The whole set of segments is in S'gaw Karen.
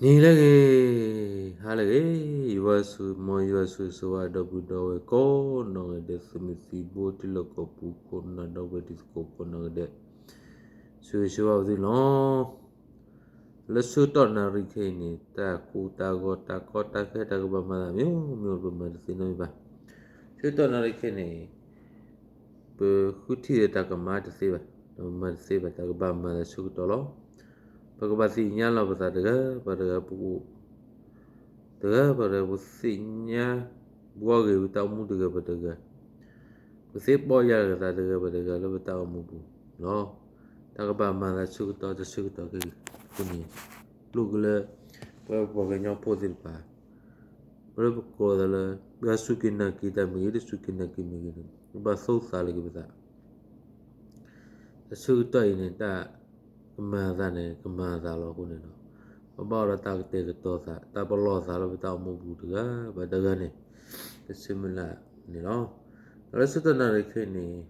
နံၤလၢအဂ့ၤ, ဟါလၢအဂ့ၤ, ယွၤဆိၣ်ဂ့ၤ မ်ယွၤဆိၣ်ဂ့ၤဆိၣ်ဝါ ဒီပုၢ်ဒီဝဲၢ်ကိးနီၢ်ဂၤဒဲး သုးမုၢ်သံၣ်ဘိ ထံလီၢ်ကီၢ်ပူၤ ခိၣ်နၢ်ဒီပုၢ်ဝဲၢ်တံၤသကိးကိးနီၢ်ဂၤဒဲး ဆိၣ်ဂ့ၤဆိၣ်ဝါသုလီၤ. လၢဆၢကတီၢ်နၣ်ရံၣ်ခဲအံၤန့ၣ် တၢ်ကိၢ်တၢ်ဂီၤ တၢ်ကီတၢ်ခဲ တၢ်ကဘၣ်မၤသး မ့ၢ်မ့ၢ်ပမၤတသ့နီတမံၤဘၣ်. ဆၢကတီၢ်နၣ်ရံၣ်ခဲအံၤန့ၣ် ပဃုထံၣ်ဒီးတၢ်ကမၤတသ့ဘၣ်, တၢ်ကမၤတသ့ဘၣ် တၢ်ကဘၣ်မၤသးဆၢကတီၢ်လီၤ. ပကဘၣ်သ့ၣ်ညါလီၤပသးတဂၤဘၣ်တဂၤ ပအိၣ် တဂၤဘၣ်တဂၤ ပသ့ၣ်ညါဘှီဂ့ၤပတၢ်အိၣ်မူတဂၤဘၣ်တဂၤ, ပသ့ၣ်ပီၢ်ယၢ်လီၤသးတဂၤဘၣ်တဂၤလၢပတၢ်အိၣ်မူပူၤလီၤ. တၢ်ကဘၣ်မၤသးဆၢကတီၢ်တဆၢကတီၢ်ခဲအံၤန့ၣ် လိၣ်က့ၤလၢ ပပှၤကညီဖိသ့ၣ်တဖၣ် ပလၢပကိးသးလၢ ပှၤစူၢ်က့ၤနာ်က့ၤတၢ်မ့ၢ်ဂ့ၤ တစူၢ်က့ၤနာ်က့ၤမ့ၢ်ဂ့ၤန့ၣ် ပဘၣ်သူသးလၢက့ၤပသး တဆၢကတီၢ်အံၤန့ၣ် တၢ်ကမၤသးန့ၣ် ကမၤသးလီၤအဃိန့ၣ်ဒီး ပဘၣ်အိၣ်ဒီးတၢ်ကတဲာ်ကတီၤသး တၢ်ပလီၢ်သးလၢပတၢ်အိၣ်မူပူၤတဂၤဘၣ်တဂၤန့ၣ် တဆၢမုၢ်လၢ်န့ၣ်လီၤ. ဒီးလၢဆၢကတီၢ်နၣ်ရံၣ်ခဲအံၤန့ၣ်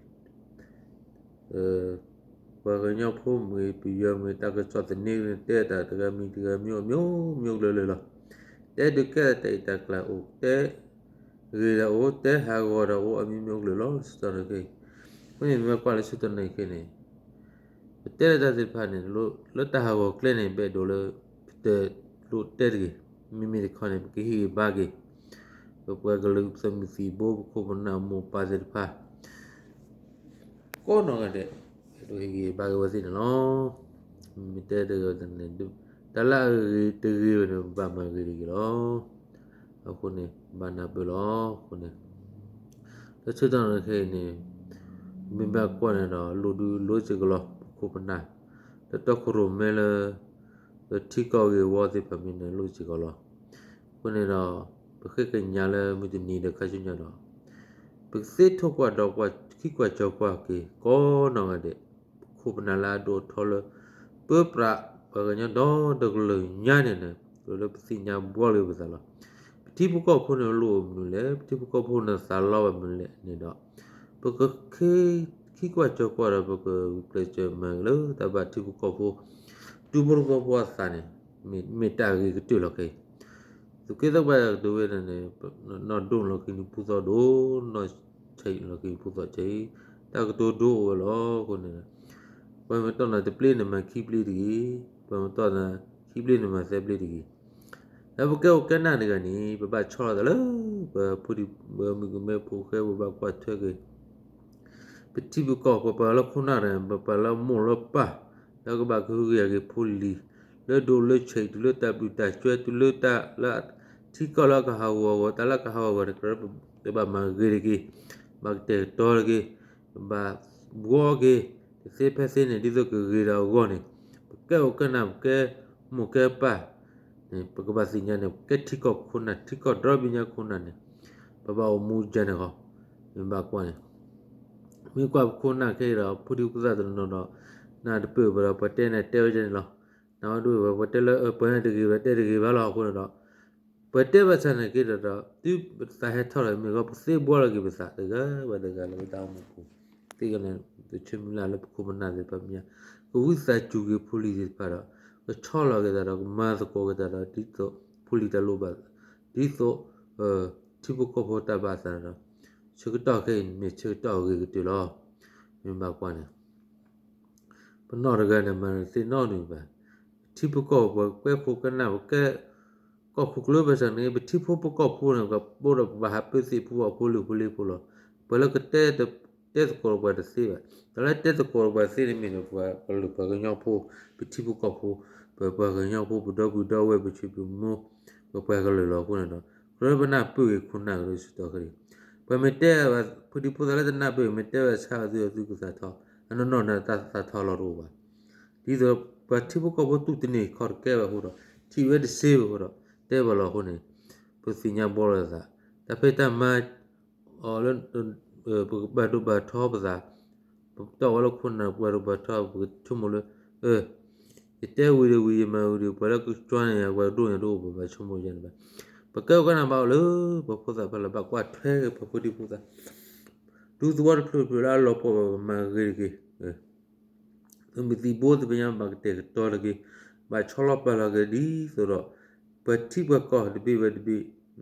ပှၤကညီဖိမ့ၢ်ဂ့ၤ ပယီၤမ့ၢ်ဂ့ၤ တၢ်ကစီၣ်သန့န့ၣ် တဲတၢ်တဂၤမံၤတဂၤမံၤ အမျိုးမျိုးကလုာ်လၢ်လၢ်လီၤ. တဲဒုးကဲတၢ်အံးတၢ်ကျါအိၣ်, တဲဂ့ၤတၢ်အိၣ်, တဲဟးဂီၤတၢ်အိၣ် အမျိုးမျိုးကလုာ်လီၤ လၢဆၢကတီၢ်နၣ်ရံၣ်ခဲအံၤ. အဃိန့ၣ် မ့ၢ်ကွၢ်လၢဆၢကတီၢ်နၣ်ရံၣ်ခဲအံၤန့ၣ် ပတဲလၢတၢ်သ့ၣ်တဖၣ်န့ၣ် လၢတၢ်ဟးဂီၤကျဲန့ၣ် ဘၣ်ဒိလၢ ပတလိၣ်တဲတဂ့ၤ, မ့မ့ၢ်တခီန့ၣ် ပကဟ့ၣ်ဂံၢ်ဘါက့ၤ ပပှၤကလုာ်သုးမုၢ်သံၣ်ဘိ ပခိၣ်ပနၢ်မိၢ်ပၢ်သ့ၣ်တဖၣ် ကိးနီၢ်ဂၤဒဲး ဒိးဟ့ၣ်ဂံၢ်ဘါက့ၤဝဲသ့ၣ်န့ၣ်လီၤ. မ့ၢ်တဲတဂ့ၤန့ၣ် တၢ်လၢအဂ့ၤတဂ့ၤဝဲန့ၣ် ပဘၣ်မၤဂ့ၤတဂ့ၤလီၤ. အဃိန့ၣ် ဘၣ်နၢ်ပၢၢ်လီၤ. အဃိန့ၣ် လၢဆၢကတီၢ်နၣ်ရံၣ်ခဲအံၤန့ၣ် မ့ၢ်ဘၣ်ကွၢ်န့ၣ်ဒီး လိၣ်ဒုးလိစ့ၢ်ကီးလီၤ ပခိၣ်ပနၢ် လၢတီခိၣ်ရိၣ်မဲလၢ ပထံကီၢ်ဂ့ၢ်ဝီသ့ၣ်တဖၣ်မ့ၢ်န့ၣ်လိၣ်စ့ၢ်ကီးလီၤ. အဃိန့ၣ်ဒီး ပဃ့ကညးလၢမုၢ်တနံၤဒီးခါဆူညါဒီး ပကသ့ထိၣ်ကွၢ်ဒီးကွၢ်ခံကွၢ်ကၠီၤကွၢ်က့ၤ ကိးနီၢ်ဂၤဒဲး ပခိၣ်ပနၢ်လၢအဒိၣ်အထီလၢ ပၢပြးပှၤကညီဒီတကလုာ်ညါန့ၣ်န့ၣ် လၢပသ့ၣ်ညါဘှီလီၤပသးလီၤ. ပထံပကီၢ်ဖိန့ၣ်လိၣ်မနုၤလဲၣ်, ပထံပကီၢ်ဖိန့ၣ်သးလီဘၣ်မနုၤလဲၣ်န့ၣ်ဒီး ပကဃ့ခံကွၢ်ကၠီၤကွၢ်ဒီး ပကဂုာ်ကျဲးစၢးမၤဂ့ၤလၢတၢ်ဘၣ်ထံဖိကီၢ်ဖိ တူဖိသဝီဖိအသးန့ၣ် မ့ၢ်တၢ်ဂ့ၤကတၢၢ်လီၤခဲအံၤ. သုးက့သးပှၢ်တၢ်ကတိၤဝဲန့ၣ်န့ၣ် နီၢ်ဒိၣ်လီၤကံၤနံၤဖိသီၣ်ဒိၣ်, နီၢ်ဆံးလီၤကံၤနံၤဖိသီၣ်ဆံး, တၢ်ကတိၤဒိအိၣ်ဝဲလီၤ. အဃိန့ၣ် ပှၤမ့ၢ်တီၢ်နၤတပျ့ၤန့ၣ်မၤခံပျ့ၤတဂ့ၤ, ပှၤမ့ၢ်တီၢ်နၤခံပျ့ၤန့ၣ်မၤသၢပျ့ၤတဂ့ၤ. လၢပကဲအိၣ်ကဲနၢ်တဂၤန့ၣ် ပဘၣ်ဆီလီၤသးလၢ ပဖိဒံ ပမုၣ်ကမဲဖိဃဲ ပဘၣ်ကွၢ်ထွဲက့ၤ ပထံပကီၢ် ပပှၤလၢခိၣ်နၢ်န့ၣ် ပပှၤလၢမိၢ်လၢပၢ် လၢကဘၣ်ကဟုကယာ်က့ၤဖိလံၤ လၢဒိၣ်လၢဆံး တုၤလၢတၢ်ဘျုးတၢ်စှဲ တုၤလၢတၢ်လၢထံကီၢ်လၢကဟးဂီၤအဂီၢ် တၢ်လၢကဟးဂီၤအဂီၢ်န့ၣ် ကဘၣ်မၤဂ့ၤတက့ၢ်, ဘၣ်ကတဲာ်ကတီၤတက့ၢ်, ဘၣ်ဘှီက့ၤ တသ့ဖဲသ့န့ၣ် ဒ်သိးကဂ့ၤဒီးအဂီၢ်န့ၣ် ပကဲအိၣ်ကဲနၢ် ပကဲမိၢ်ကဲပၢ်န့ၣ် ပကဘၣ်သ့ၣ်ညါန့ၣ် ပကဲထံကီၢ်ခိၣ်နၢ် ထံကီၢ်ဒီဘ့ၣ်ညါခိၣ်နၢ်န့ၣ် ပဘၣ်အိၣ်မူယါန့ၣ်ဃီ မ့ၢ်ဘၣ်ကွၢ်န့ၣ် မ့ၢ်ကွၢ်ပခိၣ်နၢ်ခဲအံၤဒီး ဖိဒံဖိသၣ်တနီၤနီၤဒီး နၢ်တပၢၢ်ဘၣ်ဒီး ပှၤတဲန့ၣ်တဲဝဲဒ်န့ၣ်လီၤ. နၢ်ဝဲဒိၣ်ဝဲ ပှၤတဲလၢ ပှၤန့ၣ်တဂ့ၤဘၣ် တဲတဂ့ၤဘၣ်လီၤ. အဃိန့ၣ်ဒီး ပှၤတဲဘၣ်ဆၣ်န့ၣ်က့ဒီး တုၤပသးဟဲထီၣ်လီၤမ့ၢ်ဂ့ၤ ပသ့ဘှီလီၤက့ၤပသးတဂၤဘၣ်တဂၤလၢပတၢ်အိၣ်မူပူၤ သ့ၣ်ကန့ၣ် တဆၢမုၢ်လၢ်လၢပခိၣ်ပနၢ်သ့ၣ်တဖၣ်မ့ၢ် ကဝံသးစူၤက့ၤဖိလံၤသ့ၣ်တဖၣ်ဒီး ကဆီလီၤက့ၤသးဒီး ကမၤသကိးက့ၤသးဒီး ဒ်သိးဖိလံၤတၢ်လိၣ်ဘၣ် ဒ်သိး ထံဖိကီၢ်ဖိတၢ်ဘၣ်အသးဒီး ဆၢကတီၢ်ခဲအံၤမ့ၢ်ဆၢကတီၢ်အဂ့ၤကတၢၢ်လီၤ. မ့ၢ်ဘၣ်ကွၢ်န့ၣ် ပနီၢ်တဂၤန့ၣ် မၤတသ့နီတမံၤဘၣ်. ထံဖိကီၢ်ဖိ ပကဲခိၣ်ကဲနၢ် ပကဲကီၢ်ခိၣ်ကျၢၢ်ဘၣ်ဆၣ်န့ၣ် ပထံဖိပကီၢ်ဖိန့ၣ် ပဘၣ်ဟးပၢသ့ၣ်ဖိအဖိလံၤဖိလံၤဖိလီၤ. ပှၤလၢကတဲ တဲသကိးပှၤတသ့ဘၣ်. တၢ်လၢတဲသကိးပှၤသ့န့ၣ်မ့ၢ်န့ၣ် ပှၤကလုာ်ပှၤကညီဖိ ပထံဖိကီၢ်ဖိ ပပှၤကညီဖိ ပဒီပုၢ်ဒီဝဲၢ် ပဆွေပမိၢ် ပပှၤကလုာ်လီၤ. အဃိန့ၣ်ဒီး ကြၢးပနၢ်ပၢၢ်က့ၤခိၣ်နၢ်ကဒီးစတီၢ်ခဲအံၤ ပှၤမ့ၢ်တဲဘၣ် ဖိဒံဖိသၣ်လၢတနၢ်ပၢၢ် မ့ၢ်တဲဘၣ်ဆါအသုအသုကသးထီၣ် အနီၢ်နီၢ်န့ၣ်တၢ်သးထီၣ်လီၤတအိၣ်ဘၣ်. ဒ်သိးပှၤထံဖိကီၢ်ဖိတူၢ်တန့ၢ်ခီၣ်တကဲဘၣ်အဃိဒီး ထံၣ်ဝဲတစ့ဘၣ်အဃိဒီး တဲဘၣ်လီၤအဃိန့ၣ် ပသ့ၣ်ညါဘှီလီၤသး တၢ်ဖံးတၢ်မၤ အီၤလၢ ပကဘၣ်ဒိဘၣ်ထီပသး ပတီၢ်ဝဲလၢခိၣ်နၢ် ပှၤဒိဘၣ်ထီ ပကဆိကမိၣ်လၢ ယတဲဝံၤဒီးဝံၤ ယမၤဝံၤဒီး ပှၤလၢကကွၢ်န့ၢ်ယၤ ပှၤဒိၣ်ညါတအိၣ်ဘၣ် ဘၣ်ဆိကမိၣ်ယဲန့ၣ်ဘၣ်. ပကဲအိၣ်ကဲနၢ်ဘၣ်အိၣ်လၢ ပှၤဖိသၣ်ဖးလၢ် ဘၣ်ကွၢ်ထွဲက့ၤပှၤဖိဒံဖိသၣ် ဒူသဝီတဖျၢၣ်တဖျၢၣ်လၢအလီၤပှီၢ်ဘၣ် ပမၤဂ့ၤတက့ၢ် သုးမုၢ်သံၣ်ဘိသ့ၣ်တဖၣ်ညါ ဘၣ်ကတဲာ်ကတီၤတက့ၢ် ဘၣ်ဆီလီၤပာ်လီၤက့ၤ ဒ်သိးဒီး ပှၤထံပှၤကီၢ်တဘ့ၣ်ဝဲတဘ့ၣ်,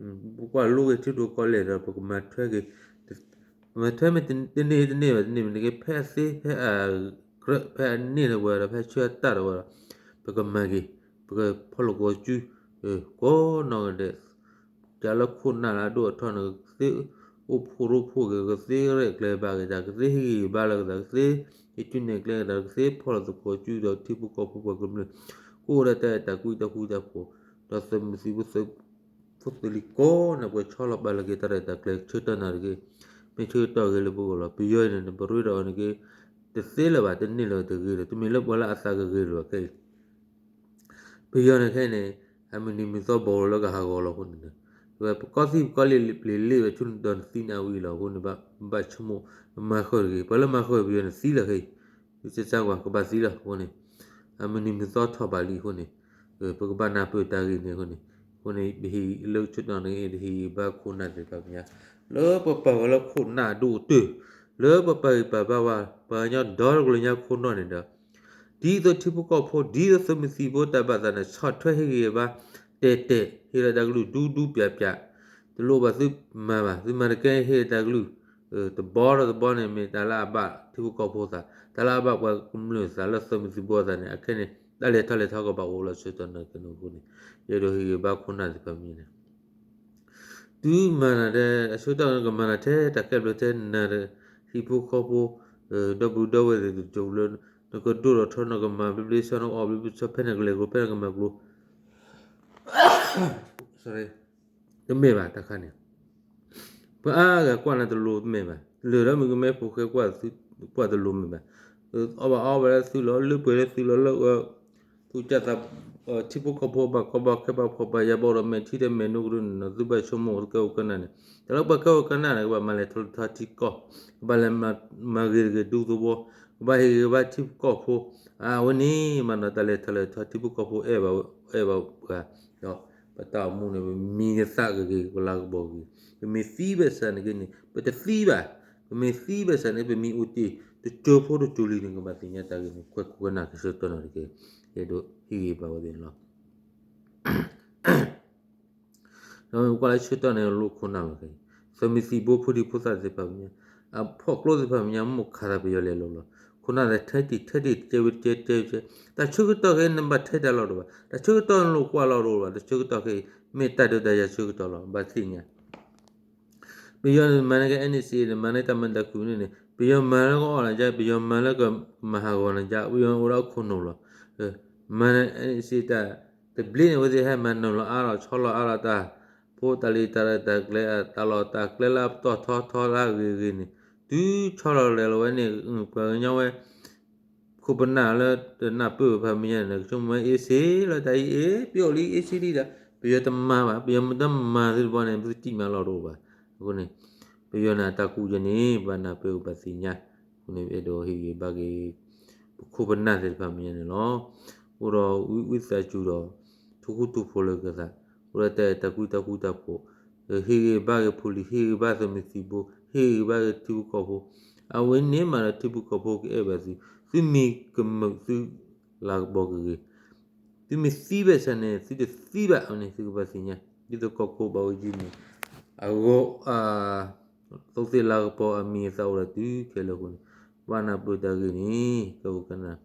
ပကွၢ်လိဂ့ၤထံဒိၣ်ကီၢ်လဲၢ်ဒီး ပကမၤထွဲက့ၤ, ပမၤထွဲမ့ၢ်တန့ၢ်တန့ၢ်ဘၣ်တန့ၢ်မ့ၢ်န့ၣ်က့ ဖဲအသ့ ဖဲအကြၢး ဖဲအန့ၢ်ဒီးဝဲဒီး ဖဲဆၢတၢ်ဒီးဝဲဒီး ပကမၤက့ၤ, ပကဖီၣ်လိာ်ကီၤစု ကိးနီၢ်ဂၤဒဲး ကလၢခိၣ်နၢ်လၢအဒိၣ်အထီန့ၣ် ကသ့အိၣ်ဖှိၣ်ရိဖှိၣ်က့ၤ, ကသ့ရဲၣ်ကျဲၤဘၣ်က့ၤတၢ်, ကသ့ဟ့ၣ်ဂံၢ်ဘါလီၤက့ၤတၢ်, ကသ့ဟ့ၣ်ကူၣ်နဲၣ်ကျဲက့ၤတၢ်, ကသ့ဖီၣ်လိာ်သကိးစုဒီးထံဖိကီၢ်ဖိပှၤကမျၢၢ်, ကအိၣ်ဒီးတၢ်အဲၣ်တၢ်ကွံတၢ်ဃူတၢ်ဖိး, ဒီးသုးမုၢ်သံၣ်ဘိ ဖိသ့ၣ်လံၤကိးနီၢ်ဂၤဒဲး ဆီလီၤပာ်လီၤက့ၤတၢ်ရဲၣ်တၢ်ကျဲၤဆၢကတီၢ်နၢ်တက့ၢ်, မ့ၢ်ဆၢကတီၢ်ဂ့ၤလၢပဂီၢ်လီၤ. ပယီၤအံၤန့ၣ် ပရ့ဒီးအီၤန့ၣ်က့ တသ့လၢၤဘၣ် တန့ၢ်လၢၤတဂ့ၤဒီး တမ့ၢ်လၢပှၤလၢအသးကဂ့ၤလၢၤဘၣ်ခဲအံၤ ပယီၤန့ၣ်ခဲအံၤန့ၣ် အမုၢ်နံၤမုၢ်သီဘီလၢကဟးဂီၤလီၤအဃိန့ၣ်, ပကီၢ်သံၣ်ပကီၢ်လံၢ်လံၢ်ဝဲဆူနဒီးနသံနအဝံၤလီၤအဃိန့ၣ် ဘၣ်ဆိကမိၣ် မၤဃၢၤတဂ့ၤ, ပှၤလၢမၤဃၢၤပယီၤန့ၣ်သံလီၤခဲအံၤ, သုကစၢ်ကွၢ် ကဘၣ်သံလီၤအဃိန့ၣ်, အမုၢ်နံၤမုၢ်သီထီၣ်ဘးလံအဃိန့ၣ်, ပကဘၣ်နၢ်ပၢၢ်တၢ်ဂ့ၢ်န့ၣ်အဃိန့ၣ်, အဃိန့ၣ် ပဟ့ၣ်လၢဆၢကတီၢ်န့ၣ် တဟ့ၣ်ဂံၢ်ဘါခိၣ်နၢ်သ့ၣ်တဖၣ်မဲာ်ညါ, လၢပပာ်ဝဲလၢခိၣ်နၢ်အဒိၣ်ကတၢၢ်, လၢပပာ်ဂံၢ်ပာ်ဘါဝဲ ပှၤကညီဒီတကလုာ်ညါခိၣ်နၢ်န့ၣ်ဒီး ဒ်သိးထံဖိကီၢ်ဖိ ဒ်သိးသုးမုၢ်သံၣ်ဘိတၢ်ဘၣ်သးန့ၣ် ဆီၣ်ထွဲဟ့ၣ်ဂံၢ်ဘါ တဲာ်တဲာ် ဟ့ၣ်လီၤတၢ်ကလုၢ်ဒူဒူပျးပျး, တလိၣ်ဘၣ်သုမၤဘၣ်, သုမၤတကဲ ဟ့ၣ်လီၤတၢ်ကလုၢ်, တဘီဒီးတဘီန့ၣ် မ့ၢ်တၢ်လၢအဘၣ်ထံဖိကီၢ်ဖိသး, တၢ်လၢအဘၣ်ပှၤကမျၢၢ်သး လၢသုးမုၢ်သံၣ်ဘိသးန့ၣ် အခဲန့ၣ် တၢ်လဲၤထီၣ်လဲၤထီကဘၣ်အိၣ်လီၤဆၢကတီၢ်နၢ်က့န့ၣ်အဃိန့ၣ်, ယအဲၣ်ဒိးဟ့ၣ်ဂံၢ်ဘါခိၣ်နၢ်သ့ၣ်တဖၣ်မဲာ်ညါန့ၣ် တုၤမၤနၤထဲ အဆၢကတီၢ်နကမၤနၤထဲတၢ်ခဲဘျီထဲနၤဒီး ဟံၣ်ဖိဃီဖိ ဒီပုၢ်ဒီဝဲၢ်သ့ၣ်တကၠိလၢ နကဒိၣ်ထီၣ်ထီ နကမၤဘျ့ဘျ့ဆှီ နကအီၣ်ဘျ့ဘျ့ဆှီ ဖဲနကလဲၤကျိၤ ဖဲနကမၤကျိၤ တမ့ၢ်ဘၣ်တခါန့ၣ်, ပှၤအါဂၤကွၢ်နၤတလိၤမ့ၢ်ဘၣ်, လၢာ်ဒီးမုၢ်ကမဲဖိဃဲကွၢ်တလိၤမ့ၢ်ဘၣ်, အီၣ်ဘၣ်အီဘၣ်လၢသုလီၤ လၢပှဲၤလၢသုလီၤ လၢ သူၣ်ကၢ်သး ထံဖိကီၢ်ဖိဘၣ်ကီဘၣ်ခဲဘၣ်ဖှီၣ်ဘၣ်ယာ်ဘီဒီး မဲာ်ထံဒီးမဲာ်နိကရၢန့ၣ်ဒီး သုဘၣ်ဆိကမိၣ်ကဲခိၣ်ကနၢ်န့ၣ်, တၢ်လၢပှၤကဲခိၣ်ကနၢ်န့ၣ် ကဘၣ်မၤလဲၤထီၣ်လဲၤထီထံကီၢ်, ကဘၣ်လဲၤမၤဂ့ၤတဂ့ၤဒူသဝီ, ကဘၣ်ဟ့ၣ်ဂံၢ်ဘါထံဖိကီၢ်ဖိ, အဝဲန့ၣ်မးဒီး တၢ်လဲၤထီၣ်လဲၤထီထံဖိကီၢ်ဖိအဲၣ်ဘၣ် အဲၣ်ဘၣ်ပှၤ, ဒီးပတၢ်အိၣ်မူန့ၣ် ပမံၤကသးကဂ့ၤ ပလၤကပီၤကဂ့ၤ, ပမ့ၢ်သံဘၣ်ဆၣ်န့ၣ်က့န့ၣ် ပတသံဘၣ်, ပမ့ၢ်သံဘၣ်ဆၣ်န့ၣ် ပမံၤအိၣ်တ့ၢ် တစိၤဖိတစိၤလံန့ၣ် ကဘၣ်သ့ၣ်ညါတၢ်ဂ့ၢ်န့ၣ် ကွဲခိၣ်ကနၢ်ကဆၢကတီၢ်နၢ်တက့ၢ်, အဲၣ်ဒိးဟ့ၣ်ဂံၢ်ဘါဝဲသ့ၣ်န့ၣ်လီၤ. ဒီးမ့ၢ်ပကွၢ်လၢဆၢကတီၢ်န့ၣ် လိၣ်ခိၣ်နၢ်လီၤခဲအံၤ, သုးမုၢ်သံၣ်ဘိဖိဒံဖိသၣ်သ့ၣ်တဖၣ်မဲာ်ညါ, အဖီၣ်ကျိသ့ၣ်တဖၣ်မဲာ်ညါ မိၢ်ခးသးပယီၤလဲၤလီၤလီၤ, ခိၣ်နၢ်သးထဲတံၢ်ထဲတံၢ်တဲဝဲတဲတဲတဲ, တၢ်ဆၢကတီၢ်ခဲအံၤ နဘၣ်ထဲတၢ်လီၢ်တအိၣ်ဘၣ်, တၢ်ဆၢကတီၢ်နလိၣ်ကွၢ်လီၢ်တအိၣ်ဘၣ်, တၢ်ဆၢကတီၢ်ခဲအံၤ မ့ၢ်တၢ်ဒုးတၢ်ယၤဆၢကတီၢ်လီၤ ဘၣ်သ့ၣ်ညါ ပယီၤန့ၣ်မၤန့ၢ်က့ NCA န့ၣ် မၤန့ၢ်တၢ်မၤတၢ်ခုၣ်န့ၣ်န့ၣ် ပယီၤမၤလၢကအီၣ်လီၤကါ, ပယီၤမၤလၢကမၤဟးဂီၤလီၤကါ, ပယီၤအိၣ်ဒီးခိၣ်နူာ်လီၤ. မၤန့ၢ် NCA တၢ်တဘျ့န့ၣ် အဝဲသ့ၣ်ဟဲမၤနၢၤလီၤအါလီၤဆီလီၤအါလီၤတၢ်, ဖိတၢ်လံၤတၢ်ရဲၣ်တၢ်ကျဲၤ တၢ်လီၢ်တၢ်ကျဲလၢအပတီၢ်ထီထီလၢအဂ့ၤဂ့ၤန့ၣ်, တုၤဆီလီၤလဲၤလီၤဝဲန့ၣ် ပှၤကညီဝဲ ခိၣ်ပနၢ်လၢတနၢ်ပၢၢ်ဖးမံၤညါန့ၣ် ကဆိကမိၣ်ဝဲ easy လီၤတၢ်အံၤ အ့ ပယီၤလံ easy လံဒီး ပယီၤတမၤဘၣ်, ပယီၤမ့ၢ်တမၤသ့ၣ်တဘျီန့ၣ် ပတထံၣ်မၤလီၢ်တအိၣ်ဘၣ်. အဃိန့ၣ် ပယီၤန့ၣ်အတၢ်ကူၣ်ယဲန့ၣ် ဘၣ်နၢ်ပၢၢ်ဘၣ်သ့ၣ်ညါ, အဃိန့ၣ် ပအဲၣ်ဒိးဟ့ၣ်ဂံၢ်ဘါက့ၤ ပခိၣ်ပနၢ်သ့ၣ်တဖၣ်မံၤညါန့ၣ်လီၤ. အိၣ်ဒီးဝံသးစူၤဒီး ထူဃူထူဖိးလၢကသး, အိၣ်ဒီးတၢ်အဲၣ်တၢ်ကွံတၢ်ဃူတၢ်ဖိး, ဟ့ၣ်ဂံၢ်ဘါက့ၤဖိလံၤ ဟ့ၣ်ဂံၢ်ဘါသုးမုၢ်သံၣ်ဘိ ဟ့ၣ်ဂံၢ်ဘါက့ၤထံဖိကီၢ်ဖိ, အဝဲန့ၣ်မးဒီးထံဖိကီၢ်ဖိကအဲၣ်ဘၣ်သု, သုမ့ၢ်ကမုာ်သုလၤကပီၤကဂ့ၤ, သုမ့ၢ်သံဘၣ်ဆၣ်န့ၣ် သုတသံဘၣ်အဝဲန့ၣ် သုကဘၣ်သ့ၣ်ညါ, ဒ်သိးကီၢ်ခိၣ်ဘၣ်ဝဲကံန့ၣ်, အဂီၢ် သိသ့ၣ်လၤကပီၤအမံၤအသၣ်အိၣ်ဒီးတုၤခဲလၢာ်အဃိန့ၣ်, ဘၣ်နၢ်ပၢၢ်တၢ်ဂ့ၢ်န့ၣ် ကဲခိၣ်ကနၢ်,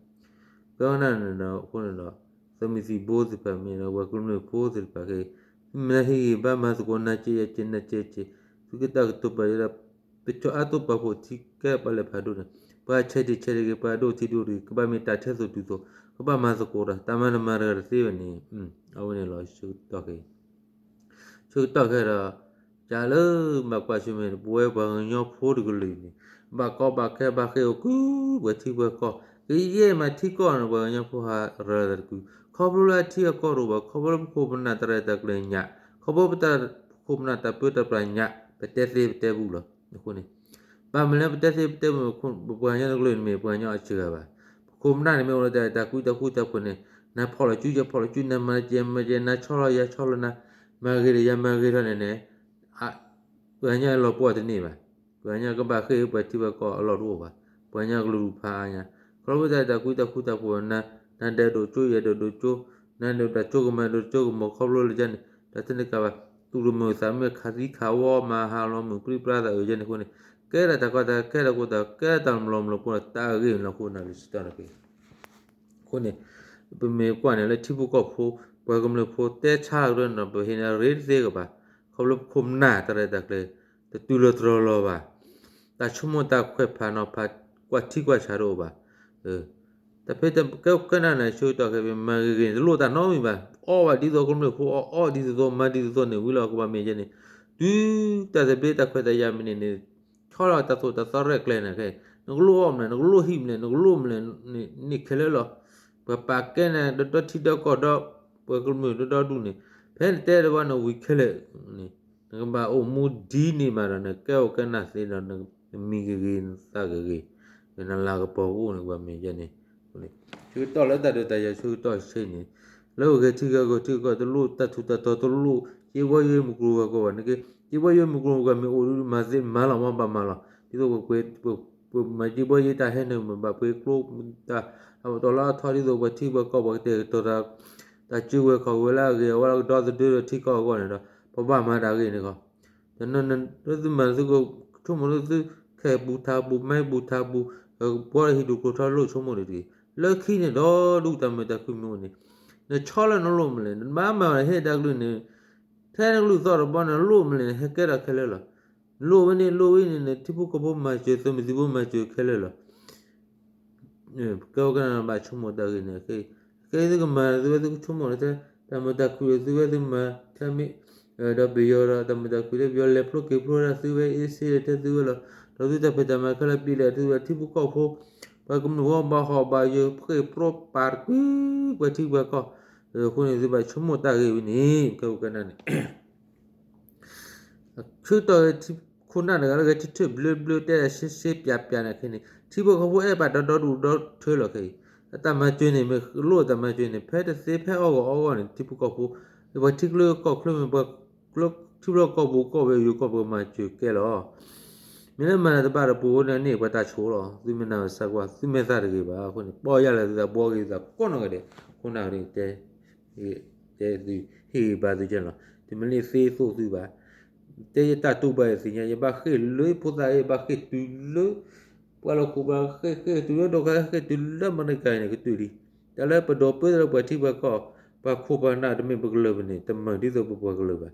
ကဲခိၣ်ကနၢ်န့ၣ်ဒီး အဃိန့ၣ်ဒီး သုးမုၢ်သံၣ်ဘိသ့ၣ်တဖၣ်မ့ၢ်ဒီး ပှၤကမျၢၢ်ဖိသ့ၣ်တဖၣ်ခဲအံၤ, သုမ့ၢ်ဟ့ၣ်ဂံၢ်ဘါမၤသကိးနၤကဲယဲၢ်ကဲ နၤကဲကဲ, သုကတၢ်ကတိၤပာ်ယဲဒၣ် ပကၠီအါတိၢ်ပာ်ဖှိၣ်ထံကဲပှၤလဲၤဖးဒိၣ်န့ၣ်, ပှၤဆဲးတံၢ်ဆဲးတဂ့ၤ ပှၤဒိၣ်ထံဒိၣ်တဂ့ၤ ကဘၣ်မ့ၢ်တၢ်ထဲသိးတုၤသိး, ကဘၣ်မၤသကိးတၢ် တၢ်မၤတမၤတဂၤတသ့ဘၣ်န့ၣ်, အဝဲန့ၣ်လီၤ ဆၢကတီၢ်ခဲအံၤ ဆၢကတီၢ်ခဲဒီး ကလၢဘၣ်ကွၢ်ဆၢၣ်မဲာ်န့ၣ် ပဝဲပှၤကညီဖိတကလုာ်အံၤန့ၣ် ဘၣ်ကီဘၣ်ခဲဘၣ်ဃ့ၢ်အိၣ်ကုၢ် ပှၤထံပှၤကီၢ် ကယဲၢ်မးထံကီၢ်န့ၣ် ပှၤကညီဖိဟးရၤလီၤသးတကုာ် ခီဖျိလၢအထံအကီၢ်တအိၣ်ဘၣ် ခီဖျိလၢပခိၣ်ပနၢ်တၢ်ရဲၣ်တၢ်ကျဲၤညၣ် ခီဖျိပတၢ်ပခိၣ်ပနၢ်တၢ်ပၢတၢ်ပြးညၣ် ပတဲသ့ပတဲဘူၣ်လီၤ. အဃိန့ၣ် ဘၣ်မနုၤလၢပတဲသ့ပတဲဘူၣ် ပပှၤကညီတကလုာ်န့ၣ်မ့ၢ်ပှၤကညီအစှၤဂၤဘၣ်. ပခိၣ်ပနၢ်န့ၣ်မ့ၢ်အိၣ်ဒီးတၢ်အဲၣ်တၢ်ကွံတၢ်ဃူတၢ်ဖိးန့ၣ် နၤဖီၣ်လီၤစု ယၤဖီၣ်လီၤစု နၤမၤကဲမၤကဲ နၤဆီလီၤယၤဆီလီၤ နၤမၤဂ့ၤဒီးယၤမၤဂ့ၤထီၣ်န့ၣ်န့ၣ် ပှၤကညီအလီၤပှီၢ်တန့ၢ်ဘၣ်. ပှၤကညီကဘၣ်ဃ့ၢ်ပှၤထံပှၤကီၢ်အလီၢ်တအိၣ်ဘၣ်. ပှၤကညီကလုာ်ဒူၣ်ဖးအါညါ ခီဖျိတၢ်အဲၣ်တၢ်ကွံတၢ်ဃူတၢ်ဖိး နၤဒဲးဒိၣ်ကၠိ ယဲဒိၣ်ဒိၣ်ကၠိ နဒိးတၢ်ကၠိကမၤ ဒိးတၢ်ကၠိကမၤခီဖျိလၢယဲန့ၣ် တၢ်တန့ၢ်ကဘၣ် သူၣ်တမုာ်သးမုာ် ခးသံခးဝီ မၤဟးလီၤမုာ်ပြံပြါသးအၢယဲန့ၣ်အဃိန့ၣ် ကဲဒၣ်တၢ်ကီတၢ်ခဲ ကဲဒၣ်ကီတၢ်လီၤမုာ်လီၤပှီၢ် တၢ်အဂ့ၢ်န့ၣ်လီၤအဃိန့ၣ် လံာ်စံးထီၣ်န့ၣ်က့ အဃိန့ၣ် ပမ့ၢ်ကွၢ်န့ၣ်လၢထံဖိကီၢ်ဖိ ပှၤကမျၢၢ်ဖိတဲဆါကရၢန့ၣ် ပဟ့ၣ်န့ၢ်ရ့တသ့ကဘၣ် ခီဖျိပခိၣ်ပနၢ်တၢ်ရဲၣ်တၢ်ကျဲၤ တတုၤလီၤတရီလီၤဘၣ် တၢ်ဆိကမိၣ်တၢ်ခွဲးဖးနီၤဖး ကွၢ်ထံကွၢ်ဆးတအိၣ်ဘၣ် တၢ်ဖဲကဲကနၣ်န့ၣ် ဆၢကတီၢ်ခဲအံၤ မၤဂ့ၤဂ့ၤန့ၣ် တလိၣ်တၢ်နီတမံၤဘၣ် အီၣ်ဘၣ်ဒ်သိးကမျၢၢ်ဖိအီၣ် အီၣ်ဒ်သိးသိး မၤဒ်သိးသိးန့ၣ် ဝံၤလီၤကဘၣ်မ့ၢ်ယဲန့ၣ် တုၤတၢ်သဘျ့တၢ်ခွဲးတၢ်ယာ်မံၤန့ၣ်န့ၣ် ဆီလီၤတၢ်သိၣ်တၢ်သီရဲၣ်ကျဲၤန့ၣ်ခဲအံၤ နကလိၣ်အီၣ်မလဲၣ် နကလိၣ်ဟံၣ်မလဲၣ် နကလိၣ်မလဲၣ်န့ၣ် န့ၢ်ခဲလၢာ်လီၤ ပှၤပာ်ကဲန့ၣ် ဒီဒီထံဒီကီၢ်ဒီ ပှၤကမျၢၢ်ဒီဒီဒူၣ်န့ၣ် ဖဲနတဲတဘျီန့ၣ် ဝံၤခဲလၢာ်န့ၣ် နကဘၣ်အိၣ်မူဒ်န့ၣ်မးဒီး နကဲအိၣ်ကဲနၢ်သ့ဒီး နမံၤကဂ့ၤ နသးကဂ့ၤ နလၤကပီၤကအိၣ်န့ၣ် ကဘၣ်မ့ၢ်ယဲန့ၣ် ဆၢကတီၢ်လၢတၢ်ဒုးတၢ်ယၤဆၢကတီၢ်ဆ့န့ၣ် လၢအဂဲၤထံဂဲၤကီၢ်ထံဂဲၤကီၢ် တလိၣ်တၢ်ထူးတၢ်တီၤ တလိၣ် က့ဘီယ့မုၢ်ကျိၤဝဲၤကွာ်ဘၣ် နက့ က့ဘီယ့မုၢ်ကျိၤဝဲၤကွာ်မ့ၢ်အိၣ်ဒုး မၤသ့မၤလီၤ မ့ၢ်ဘၣ်မၤလီၤ ဒ်သိး ပမၤက့ဘီယ့တၢ်ဟဲနုာ်မ့ၢ်ဘၣ် ပှ့ၤကျိ တၢ်အတီၤလၢအထီဒ်သိး ပှၤထံပှၤကီၢ် ပှၤကတဲာ်ကတီၤတၢ် တၢ်စုကဝဲၤခီၣ်ဝဲလၢအဂ့ၤအဝါလၢကဒီသဒၢဒီးထံကီၢ်အဂီၢ်န့ၣ်ဒီး ပဘၣ်မၤတၢ်ဂ့ၢ်န့ၣ်ခီ တနၢၤနၢၤလၢသုမၤသုကဆိကမိၣ်လၢသု ခဲပူၤထးပူၤ မဲပူၤထးပူၤ ဘှီဟံၣ်ဒူၣ်ကျိၤထီလိၣ်ဆိကမိၣ်န့ၣ်တဂ့ၤ လၢခံန့ၣ်ဒီးဒူၣ်တၢ်မုာ်တၢ်ခုၣ်မ့ၢ်အိၣ်န့ၣ် နဆီလၢနလိၣ်မလဲၣ် နဘၣ်မၤဟ့ၣ်တၢ်ကလုၢ်န့ၣ် ထဲနကလုၢ်သီၣ်တဘီန့ၣ် လိၣ်မလဲၣ် ဟဲကဲထီၣ်ခဲလၢာ်လီၤ လိၣ်ဝဲန့ၣ် လိၣ်ဝဲန့ၣ် နထံဖိကီၢ်ဖိမၤစၢၤ သုးမုၢ်သံၣ်ဘိမၤစၢၤခဲလၢာ်လီၤ ပကဲဝဲကနၣ်ဘၣ်ဆိကမိၣ်တၢ်ဂ့ၢ်န့ၣ် ခဲအံၤသုကမၤ သုဝဲသုကဆိကမိၣ်လၢ တၢ်မုာ်တၢ်ခုၣ်လၢသုဝဲသုမၤ ထဲမ့ၢ် ဒီးပယီၤဒီး တၢ်မုာ်တၢ်ခုၣ်လၢပယီၤလဲၤဖျိက့ၤဖျိဒၣ်သုဝဲ အ့စ့လၢထဲသုဝဲလီၤ ဒီးသုတၢ်ဖံးတၢ်မၤခဲလၢာ်ပံလၢသုဝဲထံဖိကီၢ်ဖိ ပှၤကမျၢၢ်ဝဲဘၣ်ဟီၣ်ဘၣ်ယၢၤ ပဃ့ၢ်ပြိပာ်တကု ပှၤထံပှၤကီၢ် အဃိန့ၣ်သုဘၣ်ဆိကမိၣ်တၢ်ဂ့ၢ်ဝဲန့ၣ် ပကဲဝဲကနၣ်န့ၣ် ဆၢကတီၢ် ခိၣ်နၢ်တဂၤလၢဂဲၤထံထၢၣ်ဘျၢဘျၢ တဲဒၣ်ရှဲရှဲပျးပျးန့ၣ်ခဲအံၤန့ၣ် ထံဖိကီၢ်ဖိအဲၣ်ဘၣ်ဒီဒီဒူၣ်ဒီထၢလီၤခဲအံၤ တၢ်မၤစၢၤန့ၣ် မ့ၢ်လိၣ်တၢ်မၤစၢၤန့ၣ် ဖဲတသ့ဖဲအီၣ်ဂီၢ်အီဂီၢ်န့ၣ် ထံဖိကီၢ်ဖိ ပှၤထံချၢကီၢ်ချၢမ့ၢ် ပှၤထံချၢကီၢ်ပူၤကီၢ်ဝဲယိၤကီၢ်ပှၤမၤစၢၤကဲလီၤ မ့ၢ်လၢမၤတၢ်တဘၣ်တပူၤန့ၣ် န့ၢ်ပှၤတၢ်ဆိလီၤ သုမ့ၢ်နၢ်ပၢၢ်စၢ်ကွၢ် သုမ့ၢ်သးတဂ့ၤဘၣ်အဃိန့ၣ် ပီၢ်ယၢ်လၢသုသးဘှီဂ့ၤသးကိးနီၢ်ဂၤဒဲး ခိၣ်နၢ်န့ၣ်တဲ တဲသု ဟ့ၣ်ဂံၢ်ဘါသုကဲလီၤ တမ့ၢ်လၢသ့သိးသုဘၣ် တဲယတၢ်တူၢ်ဘၣ်ယသ့ၣ်ညါ ယဘၣ်ဃ့ၢ်လၢဖိသၣ်အံၤ ဘၣ်ဃ့ၢ်တုၤလၢ ပှၤလီၢ်ခိၣ်ဘၣ်ဃ့ၢ်ဃ့ၢ်တုၤလၢဒီး ဃ့ၢ်တုၤလၢအမဲရကၤန့ၣ် ကတုၤလံ တၢ်လၢပဒိးပၢလၢပှၤထံပှၤကီၢ် ပှၤခိၣ်ပှၤနၢ်တမ့ၢ်ပကလုာ်ဘၣ်န့ၣ် တမၤဒ်သိးပပှၤကလုာ်ဘၣ်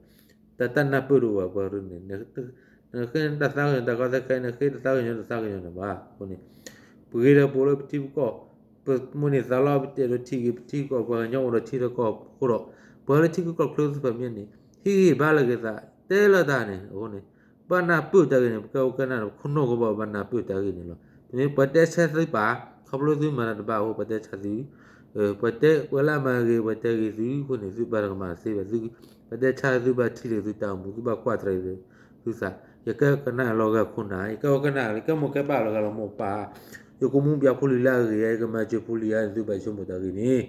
တၢ်တၢ်နၢ်ပၢၢ်တအိၣ်ဘၣ်ပှၤန့ၣ် နဃ့တၢ်သးကညီၤတၢ်ကီတၢ်ခဲ နဃ့တၢ်သးကညီၤတသးကညီၤန့ၣ်ဘၣ် အဃိန့ၣ် ပဂ့ၤဒီးပှၤလၢပထံပကီၢ် ပမိၣ်န့ၢ်သးလီ ပတဲာ်ဒီးထံဂ့ၤ ပထံကီၢ် ပှၤကညီအိၣ်ဒီးထံဒီးကီၢ်အဃိဒီး ပှၤလၢထံဂုၤကီၢ်ချၢသ့ၣ်တဖၣ်မ့ၢ်န့ၣ် ဟ့ၣ်ဂံၢ်ဘါလိာ်က့ၤသး တဲလီၤတၢ်န့ၣ် အဃိန့ၣ် ဘၣ်နၢ်ပၢၢ်တၢ်ဂ့ၢ်န့ၣ် ပကဲဝဲကနၣ်န့ၣ် ပခိၣ်နူာ်ကဘၣ်ဘၣ်နၢ်ပၢၢ်တၢ်ဂ့ၢ်န့ၣ်လီၤ. တမ့ၢ်ပှၤတဲဆါသုပၢ် ခီဖျိသုမၤတၢ်တဘၣ်အဃိ ပှၤတဲဆါသု ပှၤတဲပှၤလၢအမၤဂ့ၤ ပှၤတဲဂ့ၤသုအဃိန့ၣ် သုပၢ်တကမၤသ့ဘၣ်သု ပှၤတဲဆါသုဘၣ်ထံၣ်လိာ်သုတၢ်အိၣ်မူ သုဘၣ်ကွၢ်တြဲၤသုသး ယကဲကနၣ်လီၤဂာ်ခိၣ်နၢ် ယကဲဝဲကနၣ် ယကဲမိၢ်ကဲပၢ်လီၤဂာ်လီၤမိၢ်ပၢ် ယကမူပျၢ်ဖိလံၤလၢအဂ့ၤ ယကမၤစၢၤဖိလံၤဧါန့ၣ် သုဘၣ်ဆိကမိၣ်တၢ်ဂ့ၢ်န့ၣ်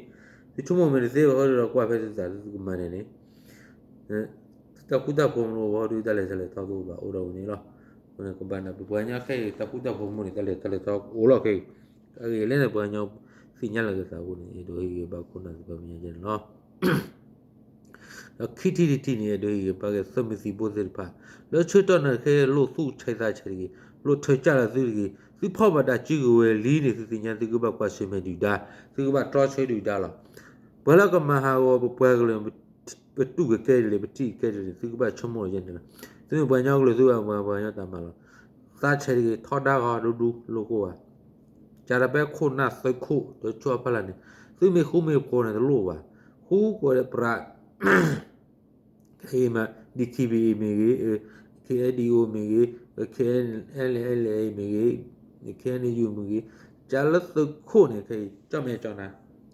သုဆိကမိၣ်မ့ၢ်တသ့ဘၣ်ဃီဒီးကွၢ်ဖဲသုသးသုကမၤန့ၣ်န့ၣ် တၢ်ဃူတၢ်ဖိးမ့ၢ်အိၣ်ဘၣ်ဒီး တၢ်လဲၤတၢ်လဲၤထီၣ်ကအိၣ်ဘၣ်အိၣ်ဒီးဝဲန့ၣ်လီၤ. ကဘၣ်နၢ်ပၢၢ်ပှၤကညီခဲအံၤ တၢ်ဃူတၢ်ဖိးမ့ၢ်န့ၣ် တၢ်လဲၤတၢ်လဲၤထီၣ်အိၣ်လီၤခဲအံၤ အဂ့ၢ်လၢန့ၣ် ပှၤကညီသ့ၣ်ညါလီၤက့ၤသးအဃိန့ၣ် အဲၣ်ဒိးဟ့ၣ်ဂံၢ်ဘါခိၣ်နၢ်သ့ၣ်တဖၣ်မ့ၢ်ညါန့ၣ်လီၤ. ဒီးခံထံၣ်တထံၣ်န့ၣ် အဲၣ်ဒိးဟ့ၣ်ဂံၢ်ဘါက့ၤသုးမုၢ်သံၣ်ဘိသ့ၣ်တဖၣ် လၢဆၢကတီၢ်နၢ်ခဲအံၤ လိၣ်သူၣ်ဆဲးသးဆဲးတဂ့ၤ လိၣ်ထၢကၢ်လၢသုတဂ့ၤ သုဖီၣ်ဘၣ်တၢ်စုကဝဲၤလံန့ၣ် သုသ့ၣ်ညါသုကဘၣ်ကွၢ်ဆၢၣ်မဲာ်ဒုၣ်ဒါ သုကဘၣ်တြီဆၢဒုၣ်ဒါလီၤ. ပှၤလၢကမၤဟးဂီၤပပှၤကလုာ် ပတူၢ်ကကဲဒ်လဲၣ် ပထံၣ်ကကဲဒ်လဲၣ် သုကဘၣ်ဆိကမိၣ်ယဲန့ၣ်လီၤ. သုမ့ၢ်ပှၤကညီကလုာ် သုဘၣ်မၤပှၤကညီတၢ်မၤလီၤ. သးဆဲးတဂ့ၤ ထီဒါဂီၤဒူဒူလိာ်ကိးဘၣ် ကၢ်တပၢၢ်ခိၣ်နၢ်သုးခိၣ် တဆိအဖီလာ်န့ၣ် သုမ့ၢ်ဃူမ့ၢ်ဖိးန့ၣ်တလိၣ်ဘၣ်. ဃူကိးဒီးပြး ခဲအံၤမး DKBA မ့ၢ်ဂ့ၤ KNDO မ့ၢ်ဂ့ၤ KNLA မ့ၢ်ဂ့ၤ KNU မ့ၢ်ဂ့ၤ ကၢ်လၢသုးခိၣ်န့ၣ် ခဲအံၤ ကၠီၣ်မဲာ်ကၠီၣ်နါ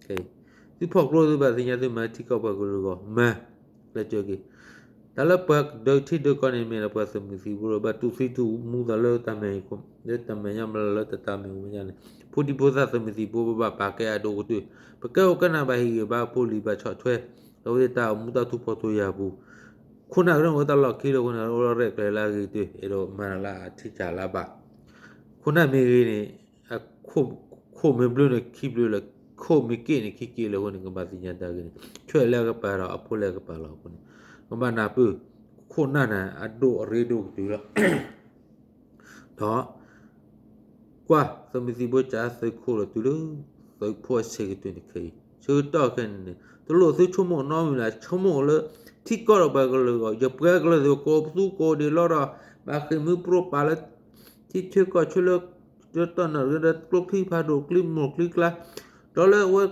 ခဲအံၤ သုဖီၣ်ကျိသုဘၣ်သ့ၣ်ညါသုမၤထံကီၢ်ပှၤကလုာ်အဂီၢ် မၤ လဲၤကၢက့ၤ တၢ်လၢပှၤဒၢထံဒၢကီၢ်န့ၣ်မ့ၢ်ဒီးပှၤသုးမုၢ်သံၣ်ဘိဒီး ဘၣ်တူၢ်သံတူၢ်မူသးလၢတၢ်မဲာ် လၢတၢ်မဲာ်ညါမျးလၢတၢ်တၢ်မဲာ်ဝဲညါန့ၣ် ဖိဒံဖိသၣ်သုးမုၢ်သံၣ်ဘိ ပဘၣ်ပာ်ကဲအဒိၣ်ကတၢၢ် ပကဲအိၣ်ကနၣ်ဘၣ်ဟ့ၣ်ဂံၢ်ဘါဖိလံၤဘၣ်ဆီၣ်ထွဲ ဒီးဝဲတၢ်အိၣ်မူတၢ်ထူၣ်ဖှီၣ်ထူၣ်ယာ်ပူၤ ခိၣ်နၢ်ကရၢၢ်န့ၣ် အိၣ်တၢ်လီၢ်ခံလၢအဃိန့ၣ် အိၣ်လီၤရဲၣ်ကျဲၤလၢအဂ့ၤကတၢၢ် အဲၣ်ဒိးမၤတၢ်လၢအထံၣ်တၢ်လၢအဘၣ် ခိၣ်နၢ်မ့ၢ်ဂ့ၤန့ၣ် ခိၣ်မ့ၢ်ဘျၢန့ၣ် ခံဘျၢလၢ ခိၣ်မ့ၢ်က့ၣ်န့ၣ် ခံက့ၣ်လၢအဃိန့ၣ် ကဘၣ်သ့ၣ်ညါတၢ်ဂ့ၢ်န့ၣ် ဆွဲၣ်လၢအကပၤဒီးအဖိလၢအကပၤလီၤအဃိန့ၣ် ကဘၣ်နၢ်ပၢၢ် ခိၣ်နၢ်န့ၣ် အဒိၣ်အရ့ဒိၣ်ကတုၤလီၤ ဒီး ကွၢ် သုးမုၢ်သံၣ်ဘိကးသုးခိၣ်လီၤတုၤလၢ သုးဖိအဆၢကတီၢ်န့ၣ်ခဲအံၤ ဆၢကတီၢ်ခဲအံၤန့ၣ် တလိၣ်သုဆိကမိၣ်နီတမံၤလၢၤ ဆိကမိၣ်လၢ ထံကီၢ်ဒီးပှၤကလုာ်အဂီၢ် ယပှၤကလုာ်သ့ၣ် ကိးပသူကိးဒံးလီၤဒီး ဘၣ်ဃ့ၢ်မှံဟးဖျိးပာ်လၢ ထံဆၢကီၢ်ဆၢလၢ တၢ်နီၣ်ဂံၢ်ဒီးကျိချံဖးဒိၣ် ကျံမိၢ်ကျံကျါ ဒီးလၢအဝဲ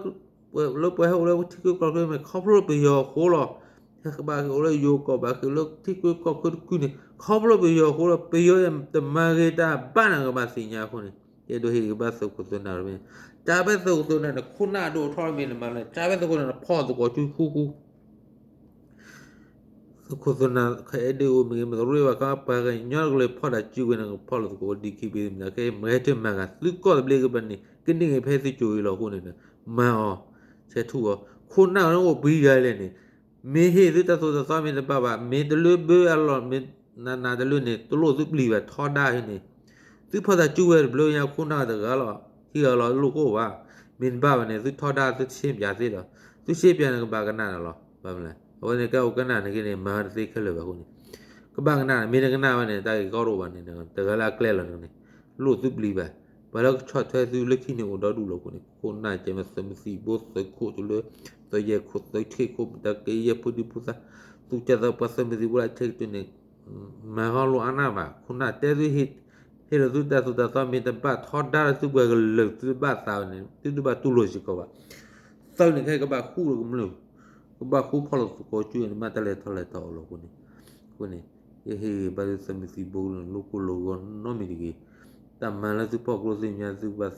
လၢပှၤဟဲအိၣ်လၢထံချၢကီၢ်ချၢမ့ၢ် ခီဖျိပယီၤအဃိလီၤ. ဟဲဘၣ်ဃ့ၢ်အိၣ်လၢယိၤကီၢ် ဘၣ်ဃ့ၢ်လၢထံချၢကီၢ်ချၢတကုန့ၣ် ခီဖျိပယီၤအဃိလီၤ. ပယီၤတမၤဂ့ၤတၢ်ဘၣ်န့ၣ် ကဘၣ်သ့ၣ်ညါအဃိန့ၣ် ယအဲၣ်ဒိးဟ့ၣ်ဂံၢ်ဘါသုးခိၣ်သုးနၢ်တမ့ၢ် တၢ်ဖဲသုးခိၣ်သုးနၢ်န့ၣ် ခိၣ်နၢ်အဒိၣ်အထီတမ့ၢ်န့ၣ်မးလၢ တၢ်ဖဲသုးခိၣ်သုးနၢ်န့ၣ် ဖီၣ်သကိးစုဃူဃူ သုးခိၣ်သုးနၢ် ခဲအံၤဒ်အိၣ်မ့ၢ်ဂ့ၤ မ့ၢ်တရ့ဘၣ်ခါ ပှၤကညီတကလုာ်ဖီၣ်တၢ်စုဝဲန့ၣ် ကဖီၣ်လိာ်သကိး ဒီးခံဘ့ၣ်မနုၤ ခဲအံၤမ့ၢ်ဟဲတမၤဂ့ၤ သုးကီၢ်သဘျ့ကဘၣ်န့ၣ် ကန့ၢ်ဂ့ၤဖဲသုကၠိၤအံၤလီၤအဃိန့ၣ် မၤအီၤ ဆဲးထူၣ်အီၤ ခိၣ်နၢ်န့ၣ်အိၣ်ပှဲၤဂၤလဲၣ်န့ၣ် မ့ၢ်ဟ့ၣ်သုတၢ်သိၣ်တၢ်သီမ့ၢ်တဘၣ်ဘၣ် မ့ၢ်တလၢဘၢအလီၢ် မ့ၢ်နးနးတလၢန့ၣ် တလိၣ်သုပျံၤဘၣ် ထီဒါဟ့ၣ်န့ၣ် သုဖီၣ်တၢ်စုဝဲတဘျီညါ ခိၣ်နၢ်တဂၤလီၤ ဟံးအီၤလီၤလိၣ်ကိၣ်ဘၣ် မ့ၢ်တဘၣ်ဘၣ်န့ၣ် သုထီဒါသုဆ့ပၠးသ့ဒီး သုဆ့ပၠးန့ၣ်ကဘၣ်ကနၣ်န့ၣ်လီၤ ဘၣ်မလဲၣ် အဝဲန့ၣ်ကဲအိၣ်ကနၣ်န့ၣ်က့န့ၣ် မၤတသ့ခဲလၢာ်ဘၣ်အဃိန့ၣ် ကဘၣ်ကနၣ်န့ၣ် မ့ၢ်တကနၣ်ဘၣ်န့ၣ် တၢ်ဂ့ၢ်ကီတအိၣ်ဘၣ်န့ၣ် တဂၤလၢအကျဲလီၤန့ၣ် လိၣ်သုပျံၤဘၣ် ပှၤလၢကဆီၣ်ထွဲသုလၢခံန့ၣ်အိၣ်ဒီဒူၣ်လီၤအဃိန့ၣ် ခိၣ်နၢ်ကဲမ့ၢ်သုးမုၢ်သံၣ်ဘိသုးခိၣ်တုၤလၢ သုးယဲၢ်ခိၣ်သုးထ့ၣ်ခိၣ် တၢ်က့ယဲၢ်ဖိဒံဖိသၣ် သူၣ်ကၢ်သးပှၤသုးမုၢ်သံၣ်ဘိလၢအဆၢကတီၢ်န့ၣ် မၤဂီၤလိာ်အါနၢ်ဘၣ် ခိၣ်နၢ်တဲသုဟ့ၣ် ဟ့ၣ်လီၤသုတၢ်သိၣ်တၢ်သီမ့ၢ်တဘၣ်ထီဒါလၢသုပှၤကလုာ်သုတဘၣ်သးဘၣ်န့ၣ် သုတဘၣ်တူၢ်လိာ်စ့ၢ်ကီးဘၣ် သုးန့ၣ်ခဲအံၤကဘၣ်ဃူဒီးကမျၢၢ် ကဘၣ်ဃူဖီၣ်လိာ်သကိးကၠူန့ၣ် မ့ၢ်တၢ်လဲၤထီၣ်လဲၤထီအိၣ်လီၤအဃိန့ၣ် အဃိန့ၣ် ယဟ့ၣ်ဂံၢ်ဘါသုသုးမုၢ်သံၣ်ဘိန့ၣ် လိၣ်ကိၢ်လိၣ်ဂီၤနီတမံၤတဂ့ၤ တၢ်မၤလၢသုဖီၣ်ကျိသ့ၣ်ညါသု ဘၣ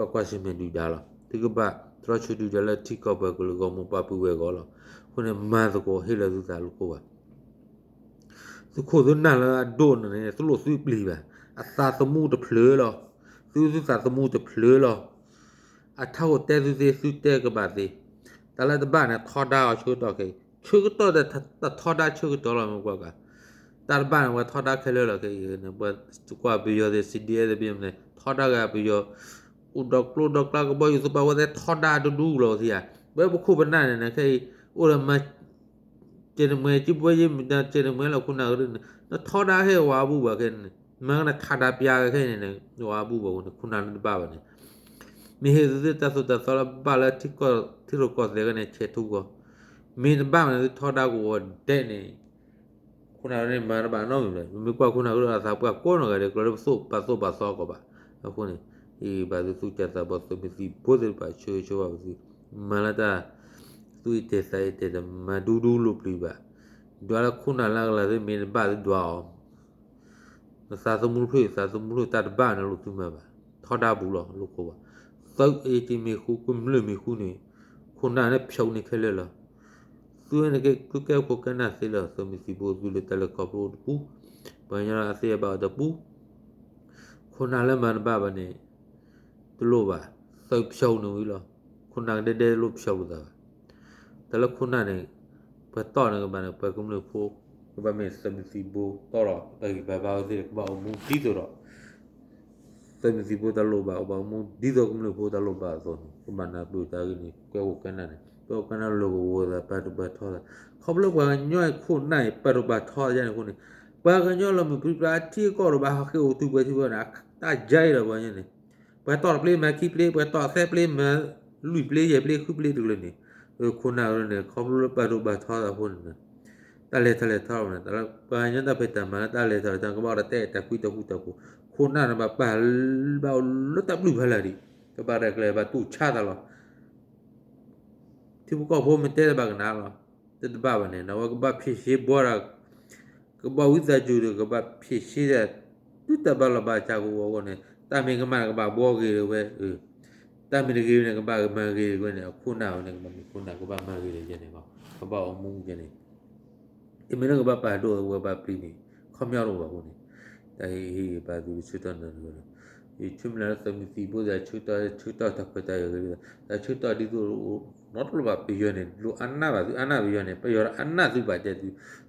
်ကွၢ်ဆၢၣ်မဲာ်ဒုၣ်ဒါလီၤ. သုကဘၣ်တြီဆၢဒုၣ်ဒါလၢထံကီၢ်ပှၤကလုာ်ဂီၢ်မုၢ်ပှၢ်ပုၢ်ဝဲၢ်အဂီၢ်လီၤ. အဃိန့ၣ် မၤသကိးဟ့ၣ်လီၤသုသးလိၣ်ကိၢ်ဘၣ်. သုးခိၣ်သုးနၢ်လၢအဒိၣ်န့ၣ် တလိၣ်သုပျံၤဘၣ်. အသးသမူတဖျၢၣ်လီၤ. သုသုသးသမူတဖျၢၣ်လီၤ. အထးအိၣ်တဲသုသ့ သုတဲကဘၣ်သ့. တၢ်လၢတဘၣ်န့ၣ် ထီဒါအီၤဆၢကတီၢ်ခဲအံၤ ဆၢကတီၢ်ဒီးတၢ်ထီဒါဆၢကတီၢ်လီၤ မ့ၢ်ကွၢ်ကၤ တၢ်တဘၣ်န့ၣ် ပှၤထီဒါခဲလၢာ်လီၤ ခဲအံၤန့ၣ် ပှၤကွၢ်ပယီၤသ့ၣ် စံၣ်ဒံၣ်အဲၣ်သ့ၣ် ဘၣ်မနုၤလဲၣ် ထီဒါဂၤပယီၤ အိၣ်ဒီးကျိဒီးကျါ ကဘီယူၤသပှၢ်ဝဲသ့ၣ် ထီဒါတဒူလီၤ ထံဧါ. ပဝဲပခိၣ်ပနၢ်န့ၣ် ခဲအံၤ အိၣ်ဒီးမၤ ကဲန့ၣ်မွဲ ကၠံပဝဲယဲၢ်မတၤ ကဲန့ၣ်မွဲလီၤ ခိၣ်နၢ်ကရၢန့ၣ် နထီဒါဟဲဝဲအါဘူၣ်ဘၣ်ခဲန့ၣ် မၤကနၣ်ထးဒါပျါခဲအံၤန့ၣ် ဝဲအါဘူၣ်ဘၣ်အဃိန့ၣ် ခိၣ်နၢ်လၢတဘၣ်ဘၣ်န့ၣ် မ့ၢ်ဟ့ၣ်သုတၢ်သိၣ်တၢ်သီလၢဘၣ်လၢထံကီၢ် ထံရူၢ်ကီၢ်သဲးခဲန့ၣ် ဆဲးထူၣ်ကီး မ့ၢ်တဘၣ်မနုၤသုထီဒါကဝီၤဒဲးန့ၣ် ခိၣ်နၢ်န့ၣ်မၤတဘၣ်နီတမံၤဘၣ်. မ့ၢ်ကွၢ်ခိၣ်နၢ်ကရၢအသးပှၢ်ကိးနီၢ်ဂၤဒဲး ကျီလၢပသိၣ်ပာ်သိၣ်ပာ်သီကီးဘၣ်. အဃိန့ၣ် ဟ့ၣ်ဂံၢ်ဘါသုသူၣ်ကၢ်သးဘီသုးမုၢ်သံၣ်ဘိသ့ၣ်တဖၣ် ဆၢဂ့ၤဆၢဝါဘၣ်သု မၤလၢတၢ် သူၣ်အံၣ်တဲာ်သးအံၣ်တဲာ်ဒီး မၤဒူဒူလိာ်ပျံၤဘၣ်. ဒွးလၢခိၣ်နၢ်လၢအကလၤသ့ၣ် မ့ၢ်တဘၣ်သုဒွးအီၤ နသးသမူဖျၢၣ် သးသမူဖျၢၣ်တၢ်တဘၣ်န့ၣ် လိၣ်သုမၤဘၣ်. ထီဒါဘူးလီၤ လိၣ်ကိၢ်ဘၣ်. သုးအ့ၣ်တံၤမ့ၢ်ဃူ ကမျၢၢ်မ့ၢ်ဃူန့ၣ် ခိၣ်နၢ်န့ၣ်ဖျိးန့ၢ်ခဲလၢာ်လီၤ. သုဝဲန့ၣ်ကဲ သုကဲခိၣ်ကဲနၢ်သ့လီၤ. သုးမုၢ်သံၣ်ဘိသုလၢတၢ်လဲၤခီဖျိတပူၤ ပှၤကညီအသ့အဘၣ်အီၤတပူၤ ခိၣ်နၢ်လၢမၤတဘၣ်ဘၣ်န့ၣ် တလိၣ်ဘၣ်. သုးဖျိးန့ၢ်ဝံၤလီၤ. ခိၣ်နၢ်ကဒဲဒဲတလိၣ်ဖျိးလိာ်သးဘၣ်. တၢ်လၢခိၣ်နၢ်န့ၣ် ပှၤတီၢ်န့ၣ်ကဘၣ်န့ၣ် ပှၤကမျၢၢ်ဖိ ကဘၣ်မ့ၢ်သုးမုၢ်သံၣ်ဘိတီၢ်လီၤ တၢ်ဂံၢ်ဘါဘါဝဲသ့ၣ် ကဘၣ်အိၣ်မူဒ်သိးဒီး သုးမုၢ်သံၣ်ဘိတၢ်လိၣ်ဘၣ် ကဘၣ်အိၣ်မူဒ်သိးကမျၢၢ်ဖိတၢ်လိၣ်ဘၣ်အသိးန့ၣ် ကဘၣ်နၢ်ပၢၢ်တၢ်ဂ့ၢ်န့ၣ် ကဲခိၣ်ကဲနၢ်န့ၣ် ကဲခိၣ်ကဲနၢ်လၢကဝီၤသး ပာ်ဒိၣ်ပာ်ထီသး ခီဖျိပှၤကညီအံၤခိၣ်နၢ်အံၤ ပာ်ဒိၣ်ပာ်ထီသးန့ၣ်အဃိန့ၣ် ပှၤကညီလီၤမုၢ်ပြံပြါထံကီၢ်ဒီးဘၣ်ဟးဃ့ၢ်အိၣ်တုၤပှဲၤထံပှဲၤန့ၣ် တၢ်ယါအံၤလီၤပှၤကညီန့ၣ် ပှၤတီၢ်တပျ့မၤခံပျ့ ပှၤတီၢ်သၢပျ့မၤလွံၢ်ပျ့ယဲၢ်ပျ့ဃုပျ့တကလုာ်န့ၣ် ခိၣ်နၢ်ကရၢန့ၣ် ခီဖျိလၢပာ်ဒိၣ်ပာ်ထီသးအဃိန့ၣ် တၢ်လဲၤထီၣ်လဲၤထီန့ၣ် တၢ်လၢပှၤကညီတၢ်ဖံးတၢ်မၤလၢတၢ်လဲၤထီၣ်လဲၤထီ ကဘၣ်အိၣ်ဒီးတၢ်အဲၣ်တၢ်ကွံတၢ်ဃူတၢ်ဖိး ခိၣ်နၢ်န့ၣ်ဘၣ်ပာ် ဘၣ်အိၣ်လၢတၢ်ဘျုးဖးလဲၢ်ဒံး ကဘၣ်ရဲၣ်ကျဲၤဘၣ်တူၢ်ဆါသးလီၤ ထံဖိကီၢ်ဖိမ့ၢ်တဲတဘၣ်ကနၣ်လီၤ တတဘၣ်ဘၣ်န့ၣ် နဝဲကဘၣ်ဖံးရှ့ဘှီဒီး ကဘၣ်ဝံသးစူၤဒီး ကဘၣ်ဖံးရှ့ဒီး တုၤတၢ်ဘၣ်လီၤဘၣ်စးကဝီၤအဂီၢ်န့ၣ် တၢ်မ့ၢ်ကမၣ်န့ၣ် ကဘၣ်ဘှီဂ့ၤဒီးဝဲ တၢ်မ့ၢ်တဂ့ၤန့ၣ် ကဘၣ်မၤဂ့ၤဒီးဝဲန့ၣ် အခိၣ်နၢ်ဝဲန့ၣ် ကဘၣ်မ့ၢ်ခိၣ်နၢ် ကဘၣ်မၤဂ့ၤဒီးယဲန့ၣ်လီၤ ကဘၣ်အိၣ်မူယဲန့ၣ် အမ့ၢ်လၢကဘၣ်ပာ်ဒိၣ်ဝဲဘၣ်ပျံၤန့ၣ် ခီပညီတအိၣ်ဘၣ်အဃိန့ၣ် တၢ်ဟ့ၣ်ဂံၢ်ဘါသုဆၢကတီၢ်နၢၤတဂ့ၤလီၤ ယဆၢမုၢ်လၢ်လၢသုးမုၢ်သံၣ်ဘိသ့ၣ် ဆၢကတီၢ်ဆၢကတီၢ်တၢ်ခွဲးတၢ်ယာ်ဂ့ၤ တၢ်ဆၢကတီၢ်ဒ်သိး နီတလိၣ်ဘၣ်ပယီၤန့ၣ် ဒိးအါနၢ်ဘၣ်သုအါနၢ်ပယီၤန့ၣ် ပယီၤအါနၢ်သုဘၣ်တဲသု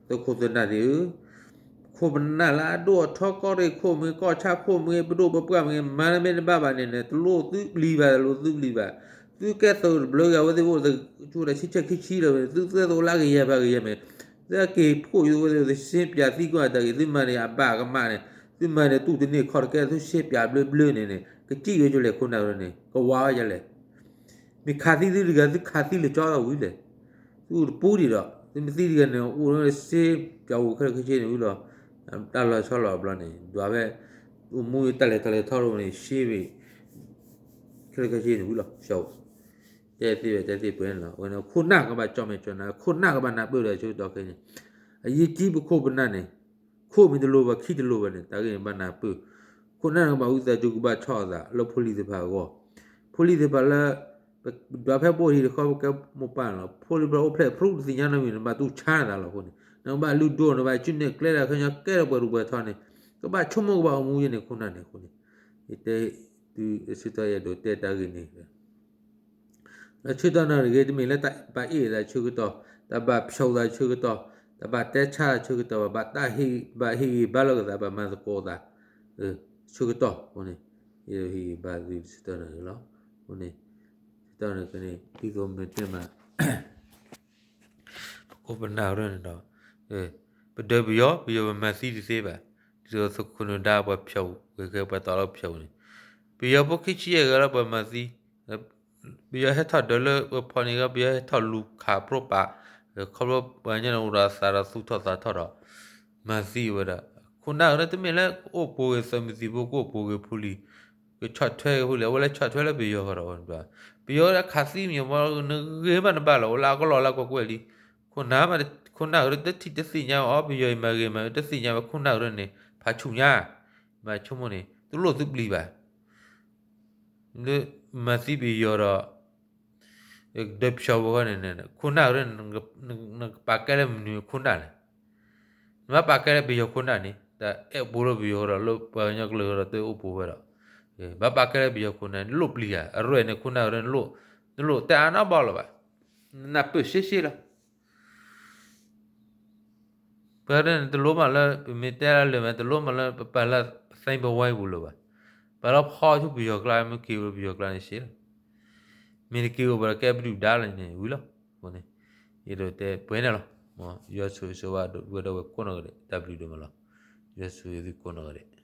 သုးခိၣ်သုးနၢ်သ့ၣ်ဧၢ ခိၣ်ပနၢ်လၢအဒိၣ်အထီ ကီၢ်ရ့ၣ်ခိၣ်မ့ၢ် ကီၢ်ဆၣ်ခိၣ်မ့ၢ် ပဒိၣ်ပပှၢ်မ့ၢ် မၤတမ့ၢ်တဘၣ်ဘၣ်န့ၣ်န့ၣ် တလိၣ်သုပျံၤဘၣ် တလိၣ်သုပျံၤဘၣ်. သုကဲသုးတဘျုးဂၤ အဝဲသ့ၣ်အိၣ်တဆံဆဲခံဆံလီၤ သုကဲသုးလၢကယဲၢ်ဘၣ်ကယဲၢ်မ့ၢ် သုက့ၤဖှိၣ်ယိဝဲသ့ၣ် သုရှင်းပြသံကွၢ်တၢ်ဂ့ၢ် သုမၤန့ၣ်အဘၣ်ကမၣ်န့ၣ် သုမၤန့ၣ်တူၢ်တန့ၢ်ခီၣ်တကဲ သုရှင်းပြဘျၢဘျၢန့ၣ်န့ၣ် ကစံၣ်ဝဲကလဲၣ်ခိၣ်နၢ်ဝဲန့ၣ် ကဝါဝဲကလဲၣ် မ့ၢ်ခးသံသုတဂၤ သုခးသံလၢကၠီသီဝံၤလဲၣ်. သုအိၣ်တပူၤဒံးဒီး သုမ့ၢ်သံတဂၤန့ၣ် အိၣ်လၢစ့ ပျီဝူၤခဲလၢာ်ခဲဆ့န့ၣ်ဝံၤလီၤ. တၢ်လီၤဆီလီၤဘျီန့ၣ် ဒွးဖဲ အိၣ်မူတၢ်လဲၤထီၣ်လဲၤထီၣ်တအိၣ်န့ၣ် ရှ့ဝံၤ ခဲလၢာ်ခဲဆ့န့ၣ်ဝံၤလီၤ ဖျီ တဲသ့ဝဲတဲသ့ပှဲၤန့ၣ်လီၤ. အဝဲန့ၣ်ခိၣ်နၢ်ကဘၣ်ကၠီၣ်မဲာ်ကၠီၣ်နါ ခိၣ်နၢ်ကဘၣ်နၢ်ပၢၢ်ဒီးဆၢကတီၢ်ခဲအံၤန့ၣ် အယံၤကံပခိၣ်ပနၢ်န့ၣ် ခိၣ်မ့ၢ်တလိၤဘၣ် ခံတလိၤဘၣ်န့ၣ် တၢ်ဂ့ၢ်န့ၣ်ဘၣ်နၢ်ပၢၢ်, ခိၣ်နၢ်န့ၣ်ကဘၣ်အုၣ်သးစူၤကဘၣ်ဆီၣ်အသးလၢဖိလံၤသ့ၣ်တဖၣ်အဂီၢ်, ဖိလံၤသ့ၣ်တဖၣ်လၢ ပဒွးဖဲဘိၣ်ဟံၣ်တခီ ပကဲမိၢ်ပၢ်န့ၣ်လီၤ. ဖိလံၤတဖၣ်အိၣ်ဖျဲၣ်ဖရူတသ့ၣ်ညါနီတမံၤ နဘၣ်တူၢ်ဆါနသးလီၤအဃိန့ၣ် နကဘၣ်လုၢ်ဒိၣ် နဘၣ်ကၠူနဲၣ်ကျဲဒၣ်ခဲညါကဲထီၣ်ပှဲၤထူၣ်ပှဲၤထီန့ၣ် ကဘၣ်ဆိကမိၣ်ကဘၣ်အိၣ်မူယဲန့ၣ် ခိၣ်နၢ်န့ၣ်အဃိန့ၣ် ယတဲ သုဆၢကတီၢ်ယအဲၣ်ဒိးတဲတၢ်ဂ့ၢ်န့ၣ် လၢဆၢကတီၢ်နၣ်ရံၣ်ဂ့ၤ တမ့ၢ်လၢတၢ်ဘၣ်အ့ၣ်သးဆၢကတီၢ်, တၢ်ဘၣ်ဖျိးသးဆၢကတီၢ်, တၢ်ဘၣ်တဲဆါသးဆၢကတီၢ်ဘၣ်, ဘၣ်တၢ်ဟ့ၣ်ဂံၢ်ဘါလိာ်သး ဘၣ်မၤသကိးသး ဆၢကတီၢ်အဃိန့ၣ် ယအဲၣ်ဒိးဟ့ၣ်ဂံၢ်ဘါသုဆၢကတီၢ်နၣ်ရံၣ်လီၤ. အဃိန့ၣ် ဆၢကတီၢ်န့ၣ်ကန့ၣ် ဒ်သိးမ့ၢ်တဲမး ပခိၣ်ပနၢ်ရၢန့ၣ်ဒီး ပဒၢပယီၤ ပယီၤပမၤသံတသ့ဘၣ်. ဒ်သိးသုးခိၣ်နၢၤဒါပှၤဖျိးဝဲ ကဲပှၤတီလီၤဖျိးန့ၣ် ပယီၤဖိခံဆံယဲၢ်ဂၤလၢပှၤမၤသံ ပယီၤဟဲထီၣ်ဒၢးလၢပဖီန့ၣ်ဂ့ၤ ပယီၤဟဲထီၣ်လူၤခးပြိပာ် ခီဖျိပှၤကညီန့ၣ်အိၣ်ဒီးအသးဒီးသူၣ်ထီၣ်သးထီၣ်ဒီး မၤသံဝဲဒၣ် ခိၣ်နၢ်ကရၢတမ့ၢ်လၢကအိၣ်ပိာ်ဂ့ၤသၢမံၤသံၣ်ဘိ ကအိၣ်ပိာ်ဂ့ၤဖိလံၤ ကဆီၣ်ထွဲဖိလံၤ အဝဲလၢဆီၣ်ထွဲလၢပယီၤဃီဒီး ပယီၤဒၣ်ခးသံမံၤမ့ၢ် နဂ့ၤမးနဘၣ်လီၤ အိၣ်လၢအကလီၢ်လၢကွ့ၢ်ကွ့ၢ်လံ ခိၣ်နၢ် ခိၣ်နၢ်ကရၢတထံၣ်တသ့ၣ်ညါအီၤ ပယီၤအံၤမၤဂ့ၤမၤ တသ့ၣ်ညါဝဲခိၣ်နၢ်ကရၢန့ၣ် ဖးဆူၣ်ညါ မၤဆိကမိၣ်န့ၣ် တလိၣ်သုပျံၤဘၣ် လၢမၤသံပယီၤဒီး ဒၢးဖျိးဖိဃီန့ၣ် ခိၣ်နၢ်ကရၢ နကပာ်ကဲလၢမနုၤခိၣ်နၢ်လဲၣ်. နဘၣ်ပာ်ကဲလၢပယီၤခိၣ်နၢ်န့ၣ် တၢ်အဲၣ်ပူၤလၢပယီၤဒီးလၢပှၤကညီကျၢၤဒီးတအိၣ်ပိာ်ဝဲဒီး ဘၣ်ပာ်ကဲလၢပယီၤခိၣ်နၢ်န့ၣ် လိၣ်ပျံၤဧါ အရၢၣ်န့ၣ်ခိၣ်နၢ်ကရၢ နလိၣ်တဲအါနီတဘျီလၢၤဘၣ် နနၢ်ပၢၢ်ရှဲရှဲလီၤ ပှၤန့ၣ် တလိၣ်မးလၢ ပမ့ၢ်တဲလၢလၢာ်မး တလိၣ်မးလၢပပာ်လၢသ့ၣ်ပဝဲပူၤလၢၤဘၣ်. ပာ်လီၤဖီဆူပယီၤကျါ မ့ၢ်က့ၤဝဲပယီၤကျါန့ၣ်ရှဲလီၤ. မ့ၢ်တက့ၤအိၣ်ပှၤကဲပဒုၣ်ဒါလၢန့ၣ်ဝံၤလီၤ. အဃိန့ၣ် ယအဲၣ်ဒိးတဲပှဲၤန့ၣ်လီၤ. ယွၤဆိၣ်ဂ့ၤဆိၣ်ဝါဒီပုၢ်ဝဲၢ်ကိးနီၢ်ဂၤဒဲး တၢ်ဘျုးဒိၣ်မးလီၤ. ယွၤဆိၣ်ဂ့ၤသုကိးနီၢ်ဂၤဒဲး